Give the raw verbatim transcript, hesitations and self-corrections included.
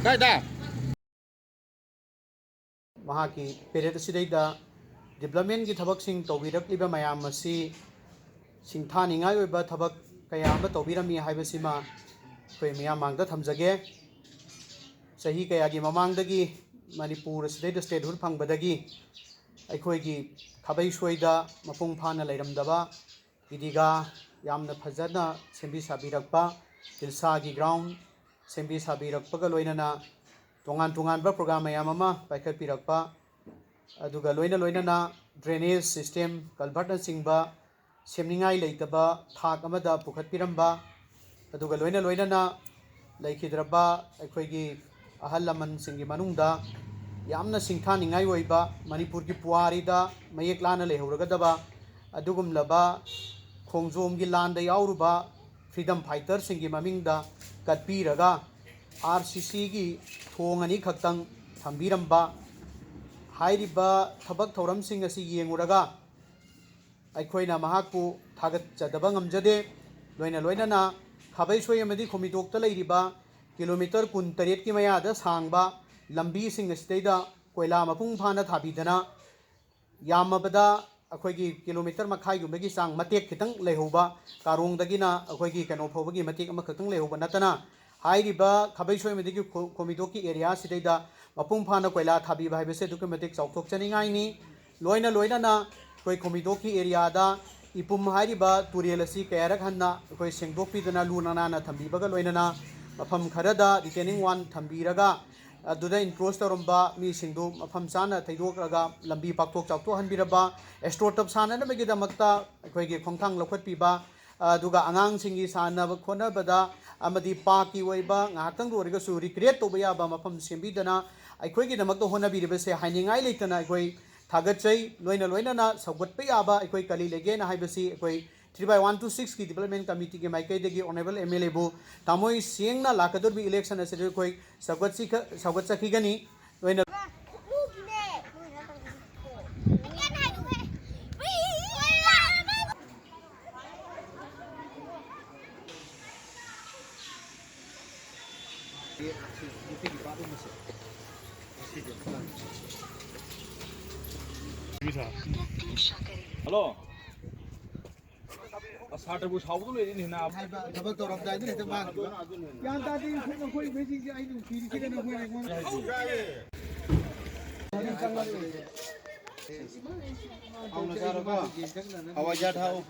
ꯀꯥꯏꯗ? ꯃꯍꯥꯛꯀꯤ ꯄꯦꯔꯦꯠ ꯑꯁꯤꯗꯩꯗ ꯗꯤꯕ꯭ꯂꯞꯃꯦꯟꯒꯤ ꯊꯕꯛꯁꯤꯡ ꯇꯧꯕꯤꯔꯛꯂꯤꯕ ꯃꯌꯥꯝ ꯑꯁꯤ ꯁꯤꯡꯊꯥꯅꯤꯡꯉꯥꯏ ꯑꯣꯏꯕ ꯊꯕꯛ ꯀꯌꯥ ꯑꯃ ꯇꯧꯕꯤꯔꯝꯃꯤ ꯍꯥꯏꯕꯁꯤꯃ ꯑꯩꯈꯣꯏ ꯃꯤꯌꯥꯝ ꯃꯥꯡꯗ ꯊꯝꯖꯒꯦ꯫ ꯆꯍꯤ ꯀꯌꯥꯒꯤ ꯃꯃꯥꯡꯗꯒꯤ ꯃꯅꯤꯄꯨꯔ ꯑꯁꯤꯗꯩꯗ ꯁ꯭ꯇꯦꯠꯍꯨꯗ ꯐꯪꯕꯗꯒꯤ ꯑꯩꯈꯣꯏꯒꯤ ꯈꯥꯕꯩ ꯁꯣꯏꯗ ꯃꯄꯨꯡ ꯐꯥꯅ ꯂꯩꯔꯝꯗꯕ ꯏꯗꯤꯒꯥ ꯌꯥꯝꯅ ꯐꯖꯅ ꯁꯦꯝꯕꯤ ꯁꯥꯕꯤꯔꯛꯄ, ꯇꯤꯜꯁꯥꯒꯤ ꯒ꯭ꯔꯥꯎꯟ ꯁꯦꯝꯕꯤ ꯁꯥꯕꯤꯔꯛꯄꯒ ꯂꯣꯏꯅꯅ ꯇꯣꯉꯥꯟ ꯇꯣꯉꯥꯟꯕ ꯄ꯭ꯔꯣꯒ꯭ꯔꯥꯝ ꯃꯌꯥꯝ ꯑꯃ ꯄꯥꯏꯈꯠꯄꯤꯔꯛꯄ, ꯑꯗꯨꯒ ꯂꯣꯏꯅ ꯂꯣꯏꯅꯅ ꯗ꯭ꯔꯦꯅꯦꯖ ꯁꯤꯁꯇꯦꯝ, ꯀꯜꯚꯔꯠꯅꯆꯤꯡꯕ ꯁꯦꯝꯅꯤꯡꯉꯥꯏ ꯂꯩꯇꯕ ꯊꯥꯛ ꯑꯃꯗ ꯄꯨꯈꯠꯄꯤꯔꯝꯕ, ꯑꯗꯨꯒ ꯂꯣꯏꯅ ꯂꯣꯏꯅꯅ ꯂꯩꯈꯤꯗ꯭ꯔꯕ ꯑꯩꯈꯣꯏꯒꯤ ꯑꯍꯜ ꯂꯃꯟꯁꯤꯡꯒꯤ ꯃꯅꯨꯡꯗ ꯌꯥꯝꯅ ꯁꯤꯡꯊꯥꯅꯤꯡꯉꯥꯏ ꯑꯣꯏꯕ, ꯃꯅꯤꯄꯨꯔꯒꯤ ꯄꯨꯋꯥꯔꯤꯗ ꯃꯌꯦꯛ ꯂꯥꯅ ꯂꯩꯍꯧꯔꯒꯗꯕ ꯑꯗꯨꯒꯨꯝꯂꯕ ꯈꯣꯡꯖꯣꯝꯒꯤ ꯂꯥꯟꯗ ꯌꯥꯎꯔꯨꯕ ꯐ꯭ꯔꯤꯗꯝ ꯐꯥꯏꯇꯔꯁꯤꯡꯒꯤ ꯃꯃꯤꯡꯗ ꯀꯠꯄꯤꯔꯒ ꯑꯥꯔ ꯁꯤ ꯁꯤꯒꯤ ꯊꯣꯡ ꯑꯅꯤꯈꯛꯇꯪ ꯊꯝꯕꯤꯔꯝꯕ꯫ ꯍꯥꯏꯔꯤꯕ ꯊꯕꯛ ꯊꯧꯔꯝꯁꯤꯡ ꯑꯁꯤ ꯌꯦꯡꯉꯨꯔꯒ ꯑꯩꯈꯣꯏꯅ ꯃꯍꯥꯛꯄꯨ ꯊꯥꯒꯠꯆꯗꯕ ꯉꯝꯖꯗꯦ꯫ ꯂꯣꯏꯅ ꯂꯣꯏꯅꯅ ꯈꯥꯕꯩꯁꯣꯏ ꯑꯃꯗꯤ ꯈꯣꯃꯤꯗꯣꯛꯇ ꯂꯩꯔꯤꯕ ꯀꯤꯂꯣꯃꯤꯇꯔ ꯀꯨꯟꯇꯔꯦꯠꯀꯤ ꯃꯌꯥꯗ ꯁꯥꯡꯕ ꯂꯝꯕꯤꯁꯤꯡ ꯑꯁꯤꯗꯩꯗ ꯀꯣꯏꯂꯥ ꯃꯄꯨꯡ ꯐꯥꯅ ꯊꯥꯕꯤꯗꯅ ꯌꯥꯝꯃꯕꯗ ꯑꯩꯈꯣꯏꯒꯤ ꯀꯤꯂꯣꯃꯤꯇꯔ ꯃꯈꯥꯏꯒꯨꯝꯕꯒꯤ ꯆꯥꯡ ꯃꯇꯦꯛ ꯈꯤꯇꯪ ꯂꯩꯍꯧꯕ, ꯀꯥꯔꯣꯡꯗꯒꯤꯅ ꯑꯩꯈꯣꯏꯒꯤ ꯀꯩꯅꯣ ꯐꯥꯎꯕꯒꯤ ꯃꯇꯦꯛ ꯑꯃꯈꯛꯇꯪ ꯂꯩꯍꯧꯕ ꯅꯠꯇꯅ, ꯍꯥꯏꯔꯤꯕ ꯈꯥꯕꯩ ꯁꯣꯏꯃꯗꯒꯤ ꯈꯣ-, ꯈꯣꯃꯤꯗꯣꯛꯀꯤ ꯑꯦꯔꯤꯌꯥ ꯑꯁꯤꯗꯩꯗ ꯃꯄꯨꯡ ꯐꯥꯅ ꯀꯣꯏꯂꯥ ꯊꯥꯕꯤꯕ ꯍꯥꯏꯕꯁꯦ ꯑꯗꯨꯛꯀꯤ ꯃꯇꯤꯛ ꯆꯥꯎꯊꯣꯛꯆꯅꯤꯡꯉꯥꯏꯅꯤ꯫ ꯂꯣꯏꯅ ꯂꯣꯏꯅꯅ ꯑꯩꯈꯣꯏ ꯈꯣꯃꯤꯗꯣꯛꯀꯤ ꯑꯦꯔꯤꯌꯥꯗ ꯏꯄꯨꯝ ꯍꯥꯏꯔꯤꯕ ꯇꯨꯔꯦꯜ ꯑꯁꯤ ꯀꯌꯥꯔꯛ ꯍꯟꯅ ꯑꯩꯈꯣꯏ ꯁꯦꯡꯗꯣꯛꯄꯤꯗꯅ ꯂꯨ ꯅꯥꯟꯅ ꯊꯝꯕꯤꯕꯒ ꯂꯣꯏꯅꯅ ꯃꯐꯝ ꯈꯔꯗ ꯔꯤꯇꯦꯅꯤꯡ ꯋꯥꯜ ꯊꯝꯕꯤꯔꯒ ꯑꯗꯨꯗ ꯏꯟꯀ꯭ꯔꯣꯁ ꯇꯧꯔꯝꯕ ꯃꯤꯁꯤꯡꯗꯨ ꯃꯐꯝ ꯆꯥꯅ ꯊꯩꯗꯣꯛꯂꯒ ꯂꯝꯕꯤ ꯄꯥꯛꯊꯣꯛ ꯆꯥꯎꯊꯣꯛꯍꯟꯕꯤꯔꯕ, ꯑꯦꯁꯇ꯭ꯔꯣꯇꯞ ꯁꯥꯟꯅꯅꯕꯒꯤꯗꯃꯛꯇ ꯑꯩꯈꯣꯏꯒꯤ ꯈꯣꯡꯊꯥꯡ ꯂꯧꯈꯠꯄꯤꯕ, ꯑꯗꯨꯒ ꯑꯉꯥꯡꯁꯤꯡꯒꯤ ꯁꯥꯟꯅꯕ ꯈꯣꯠꯅꯕꯗ ꯑꯃꯗꯤ ꯄꯥꯔꯛꯀꯤ ꯑꯣꯏꯕ ꯉꯥꯏꯍꯥꯛꯇꯪꯗ ꯑꯣꯏꯔꯒꯁꯨ ꯔꯤꯀ꯭ꯔꯤꯌꯦꯠ ꯇꯧꯕ ꯌꯥꯕ ꯃꯐꯝ ꯁꯦꯝꯕꯤꯗꯅ ꯑꯩꯈꯣꯏꯒꯤꯗꯃꯛꯇ ꯍꯣꯠꯅꯕꯤꯔꯤꯕꯁꯦ ꯍꯥꯏꯅꯤꯡꯉꯥꯏ ꯂꯩꯇꯅ ꯑꯩꯈꯣꯏ ꯊꯥꯒꯠꯆꯩ꯫ ꯂꯣꯏꯅ ꯂꯣꯏꯅꯅ ꯁꯧꯒꯠꯄ ꯌꯥꯕ ꯑꯩꯈꯣꯏ ꯀꯔꯤ ꯂꯩꯒꯦꯅ ꯍꯥꯏꯕꯁꯤ ꯑꯩꯈꯣꯏ three by one two six ꯀꯤ ꯗꯤꯕ꯭ꯂꯞꯃꯦꯟ ꯀꯃꯤꯇꯤꯒꯤ ꯃꯥꯏꯀꯩꯗꯒꯤ ꯑꯣꯅꯔꯦꯕꯜ ꯑꯦꯝ ꯑꯦꯜ ꯑꯦꯕꯨ ꯊꯃꯣꯏ ꯁꯦꯡꯅ ꯂꯥꯛꯀꯗꯧꯔꯤꯕ ꯏꯂꯦꯛꯁꯟ ꯑꯁꯤꯗ ꯑꯩꯈꯣꯏ ꯁꯧꯒꯠꯁꯤ-, ꯁꯧꯒꯠꯆꯈꯤꯒꯅꯤ꯫ ꯂꯣꯏꯅ ꯍꯜꯂꯣ꯫ ꯑꯁ, ꯁꯥꯇ꯭ꯔꯕꯨ ꯁꯥꯎꯕꯗ ꯂꯣꯏꯔꯦꯅꯦ, ꯅꯥꯕ꯫ ꯍꯥꯏꯕ ꯊꯕꯛ ꯇꯧꯔꯝꯗꯥꯏꯗ ꯍꯦꯛꯇ ꯃꯥꯡꯈꯤꯕ꯫ ꯒ꯭ꯌꯥꯟ ꯇꯥꯗꯦ, ꯅꯈꯣꯏ ꯏꯕꯩꯁꯤꯡꯁꯦ ꯑꯩ ꯅꯨꯡꯁꯤꯔꯤꯁꯤꯒ ꯅꯈꯣꯏꯅ ꯑꯩꯉꯣꯟꯗ꯫ ꯍꯥꯎꯅ ꯆꯥꯔꯣꯀꯣ꯫ ꯍꯋꯥꯏꯖꯥꯔ ꯊꯥꯛꯑꯣ꯫